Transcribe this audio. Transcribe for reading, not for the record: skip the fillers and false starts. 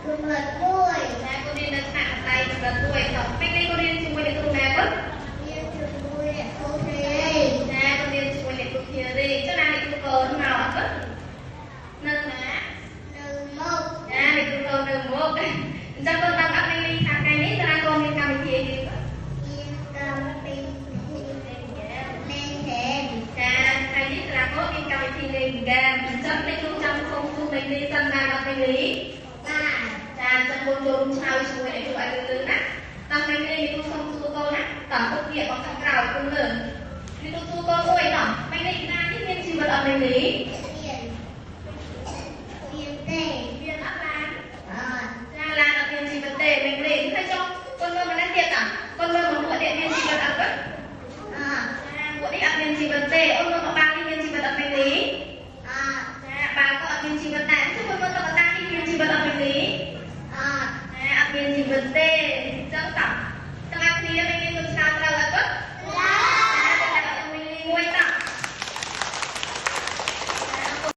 កម្រិត1។ ចា កូនរៀននៅថ្នាក់ម្ដាយកម្រិត1។ តោះ ថ្ងៃនេះកូនរៀនជាមួយអ្នកគ្រូណាកូន? រៀនជាមួយអ្នកគ្រូធីរី។ ចា កូនរៀនជាមួយអ្នកគ្រូធីរី។ ចុះណាអ្នកគ្រូកូនមកអត់កូន? នៅណា? នៅមុខ។ ចា អ្នកគ្រូកូននៅមុខ។ អញ្ចឹងកូនដឹងអត់ថ្ងៃនេះថាថ្ងៃនេះតាកូនមានកម្មវិធីអីគេ? មានកម្មវិធីលេងហ្គេម។ ចា ថ្ងៃនេះតាកូនមានកម្មវិធីលេងហ្គេម។ អញ្ចឹងអ្នកគ្រូចង់សុំសួរមេលីសិនដែរ អត់មេលី? បាទ។ ចា អញ្ចឹងកូនចូលរួមឆ្លើយជាមួយអ្នកគ្រូឲ្យលឿនណា។ តោះ ថ្ងៃនេះអ្នកគ្រូសុំសួរកូនណា។ តោះ ទុកពាក្យរបស់ខាងក្រោយកូនមើល អ្នកគ្រូសួរកូនមួយ។ តោះ ថ្ងៃនេះណានេះមានជីវិតអត់មេលី? មាន មានទេ។ មានអត់ឡាន? អត់។ ចា ឡានអត់មានជីវិតទេមេលី។ ហើយចុះកូនមើលម្នាក់ទៀត តោះ កូនមើលមួយមួកនេះមានជីវិតអត់កូន? អត់។ ចា មួកនេះអត់មានជីវិតទេ។ អូនមើលមកបាល់នេះមានជីវិតអត់មេលី? អត់។ ចា បាល់ក៏អត់មានជីវិតដែរ។ ចុះកូនមើលតុក្កតានេះមានជីវិតអត់មេលី? អត់។ ចា អត់មានជីវិតទេ។